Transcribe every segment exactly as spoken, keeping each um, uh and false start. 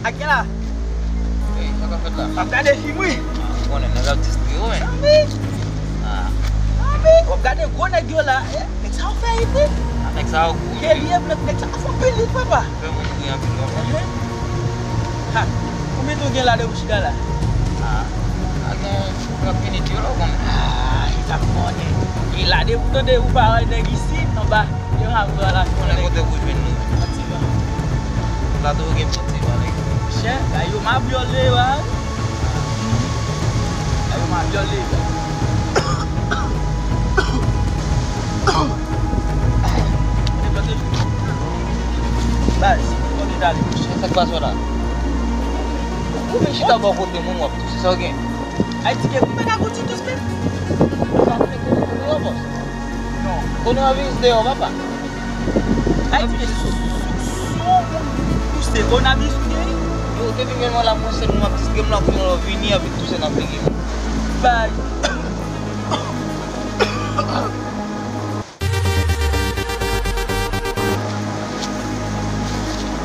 Ak gen la. Ey, sa k ap fèt la? W ap gade fim, wi. Ah, ou konnen, nèg ap distraire, wi. Sanbi. Ah. Sanbi, w ap gade gwo nèg yo la. Eh, nèg sa yo fè it, wi. Ah, nèg sa yo gwo, wi. Ke li e blòk, nèg sa yo fè anpil it, papa. Fè moun ri anpil, papa. Mhm. Ha, konbyen tan w gen la depi w chita la? Ah, sa gen trant minit, wi, la, ou konnen. Ah, li t ap konnen. E la, depi w tande ou pa wè nèg isit, anba. Yo, m ap wè la. Konnen kote pou jwenn nou. Antiva. Plato gen bon Antiva, nèg. Chè, la yo m ap vyole, wa. La yo m ap vyole. Baz, kote w ale? Chè, sa k pase w la? Ou vin chita bò kote moun, w ap touse, sa w gen? Ayiti ke m pa ka konn ti tous menm. Sa fè kote kote yo, bòs? Non. Konnen anvi deyò, papa. Ayiti ke sou, sou, sou yon moun touse, konaviris ou gen? Yo, depi men mwen la, mwen sèl mwen ap distre m la, kounye a w vini avèk touse nan figi m. Bay.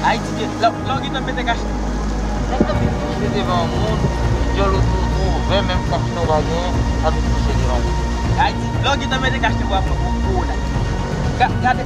Ayiti ke, lè, lè w gentan mete kach. Nèg la vin touche devan moun, dyòl ou tou ouvè, menm kach nou pa genyen, ap vin touche devan moun. Ayiti, lè w gentan mete kach nan bra pou pou la. Ga-, gade.